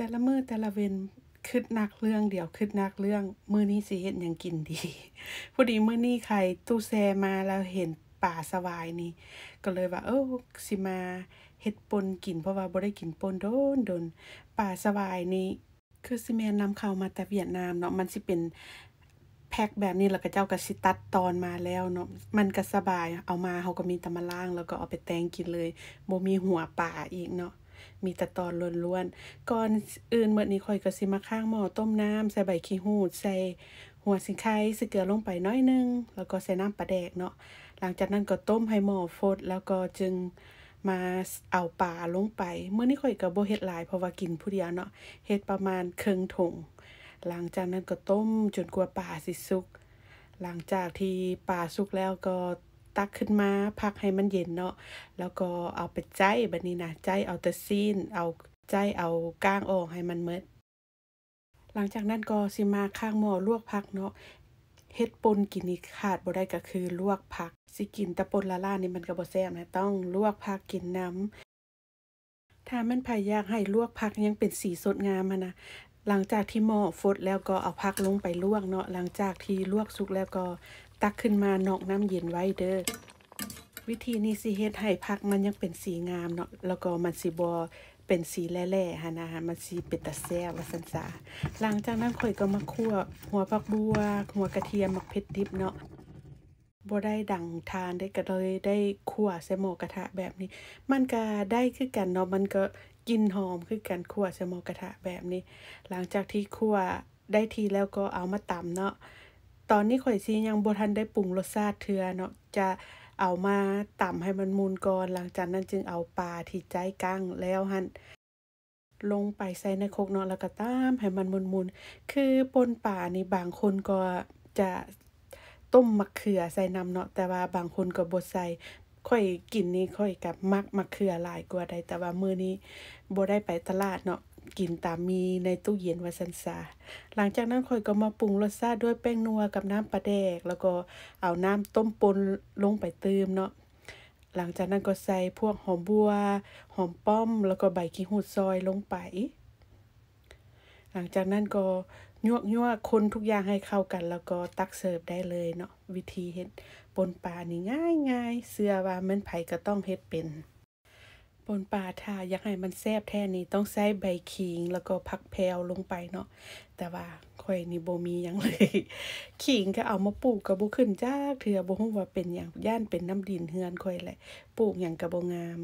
ແຕ່ລະມື້ແຕ່ລະເວັນ ຄິດໜັກເລື່ອງດຽວ ຄິດໜັກເລື່ອງ ມື້ນີ້ຊິເຮັດຫຍັງກິນດີ. ພໍດີມື້ນີ້ໄຂຕູ້ແຊ່ມາ ແລ້ວເຫັນປາສະຫວາຍນີ້ ກໍເລີຍວ່າ ເອີ ຊິມາເຮັດປົ່ນກິນ ເພາະວ່າບໍ່ໄດ້ກິນປົ່ນດົນໆ. ປາສະຫວາຍນີ້ ຄືຊິແມ່ນນຳເຂົ້າມາແຕ່ຫວຽດນາມເນາະ, ມັນຊິເປັນແພັກແບບນີ້ ແລ້ວເຂົາເຈົ້າກໍຊິຕັດຕອນມາແລ້ວເນາະ, ມັນກໍສະບາຍ, ເອົາມາເຮົາກໍມີແຕ່ມາລ້າງ ແລ້ວກໍເອົາໄປແຕ່ງກິນເລີຍ, ບໍ່ມີຫົວປາອີກເນາະ, ມີແຕ່ຕອນລ້ວນໆ. ກ່ອນອື່ນໝົດນີ້ ຂ້ອຍກໍຊິມາຄ້າງໝໍ້ຕົ້ມນ້ຳ ໃສ່ໃບຂີ້ຫູດ ໃສ່ຫົວສີໄຄ ໃສ່ເກືອລົງໄປໜ້ອຍໜຶ່ງ ແລ້ວກໍໃສ່ນ້ຳປາແດກເນາະ. ຫຼັງຈາກນັ້ນກໍຕົ້ມໃຫ້ໝໍ້ຟົດ ແລ້ວກໍຈຶ່ງ ມາເອົາປາລົງໄປ. ມື້ນີ້ຂ້ອຍກໍບໍ່ເຮັດຫຼາຍ ເພາະວ່າກິນຜູ້ດຽວເນາະ, ເຮັດປະມານເຄິ່ງຖົງ. ຫຼັງຈາກນັ້ນກໍຕົ້ມຈົນກວ່າປາຊິສຸກ. ຫຼັງຈາກທີ່ປາສຸກແລ້ວກໍຕັກຂຶ້ນມາພັກໃຫ້ມັນເຢັນເນາະ, ແລ້ວກໍເອົາໄປໄຈ້ ບາດນີ້ນະ, ໄຈ້ເອົາແຕ່ຊີ້ນ, ເອົາ ໄຈ້ເອົາກ້າງອອກໃຫ້ມັນໝົດ. ຫຼັງຈາກນັ້ນກໍຊິມາຄ້າງໝໍ້ລວກຜັກເນາະ. ເຮັດປົ່ນກິນນີ້ຂາດບໍ່ໄດ້ກໍຄືລວກຜັກ. ຊິກິນແຕ່ປົ່ນລ້າໆນີ້ມັນກໍບໍ່ແຊບນະ, ຕ້ອງລວກຜັກກິນນຳ. ຖ້າແມ່ນໃຜຢາກໃຫ້ລວກຜັກຍັງເປັນສີສົດງາມຫັ້ນນະ, ຫຼັງຈາກທີ່ໝໍ້ຟົດແລ້ວກໍເອົາຜັກລົງໄປລວກເນາະ. ຫຼັງຈາກທີ່ລວກສຸກແລ້ວກໍຕັກຂຶ້ນມານອກນ້ຳເຢັນໄວ້ເດີ້. ວິທີນີ້ຊິເຮັດໃຫ້ຜັກມັນຍັງເປັນສີງາມເນາະ, ແລ້ວກໍມັນຊິບໍ່ເປັນສີແຫຼ້ໆຫັ້ນນະ, ມັນຊິເປັນຕາແຊບວ່າຊັ້ນຊະ. ຫຼັງຈາກນັ້ນຂ້ອຍກໍມາຂົ້ວຫົວຜັກບົ່ວ, ຫົວກະທຽມ, ໝາກເຜັດດິບເນາະ, ບໍ່ໄດ້ດັງຖ່ານເດ້, ກໍເລີຍໄດ້ຂົ້ວໃສ່ໝໍ້ກະທະແບບນີ້. ມັນກໍໄດ້ຄືກັນເນາະ, ມັນກໍກິ່ນຫອມຄືກັນ, ຂົ້ວໃສ່ໝໍ້ກະທະແບບນີ້. ຫຼັງຈາກທີ່ຂົ້ວ ໄດ້ທີ່ແລ້ວກໍເອົາມາຕຳເນາະ. ຕອນນີ້ຂ້ອຍຊິຍັງບໍ່ທັນໄດ້ປຸງລົດຊາດເທື່ອເນາະ, ຈະເອົາມາຕຳໃຫ້ມັນໝຸ່ນກ່ອນ, ຫຼັງຈາກນັ້ນຈຶ່ງເອົາປາທີ່ໄຈ້ກ້າງແລ້ວຫັ້ນລົງໄປໃສ່ໃນຄົກເນາະ, ແລ້ວກໍຕຳໃຫ້ມັນໝຸ່ນໆ. ຄືປົ່ນປານີ້ບາງຄົນກໍຈະຕົ້ມໝາກເຂືອໃສ່ນຳເນາະ, ແຕ່ວ່າບາງຄົນກໍບໍ່ໃສ່. ຂ້ອຍກິນນີ້ຂ້ອຍກໍມັກໝາກເຂືອຫຼາຍກວ່າໃດ, ແຕ່ວ່າມື້ນີ້ບໍ່ໄດ້ໄປຕະຫຼາດເນາະ, ກິນຕາມມີໃນຕູ້ເຢັນວ່າຊັ້ນຊະ. ຫຼັງຈາກນັ້ນຂ້ອຍກໍມາປຸງລົດຊາດດ້ວຍແປ້ງນົວກັບນ້ຳປາແດກ, ແລ້ວກໍເອົານ້ຳຕົ້ມປົ່ນລົງໄປຕື່ມເນາະ. ຫຼັງຈາກນັ້ນກໍໃສ່ພວກຫອມບົ່ວ, ຫອມປ້ອມ, ແລ້ວກໍໃບຂີ້ຫູດຊອຍລົງໄປ. ຫຼັງຈາກນັ້ນກໍຍົວກໆ ຄົນທຸກຢ່າງໃຫ້ເຂົ້າກັນ ແລ້ວກໍຕັກເສີບໄດ້ເລີຍເນາະ. ວິທີເຮັດປົ່ນປານີ້ງ່າຍໆ, ເຊື່ອວ່າແມ່ນໃຜກໍຕ້ອງເຮັດເປັນ. ປົ່ນປາຖ້າຢາກໃຫ້ມັນແຊບແທ້ນີ້ ຕ້ອງໃຊ້ໃບຂີງ ແລ້ວກໍຜັກແພວລົງໄປເນາະ, ແຕ່ວ່າຂ້ອຍນີ້ບໍ່ມີຫຍັງເລີຍ. ຂີງກໍເອົາມາປູກກໍບໍ່ຂຶ້ນຈັກເທື່ອ, ບໍ່ຮູ້ວ່າເປັນຫຍັງ, ຢ້ານເປັນນ້ຳດິນເຮືອນຂ້ອຍແຫຼະ, ປູກຫຍັງກໍບໍ່ງາມ.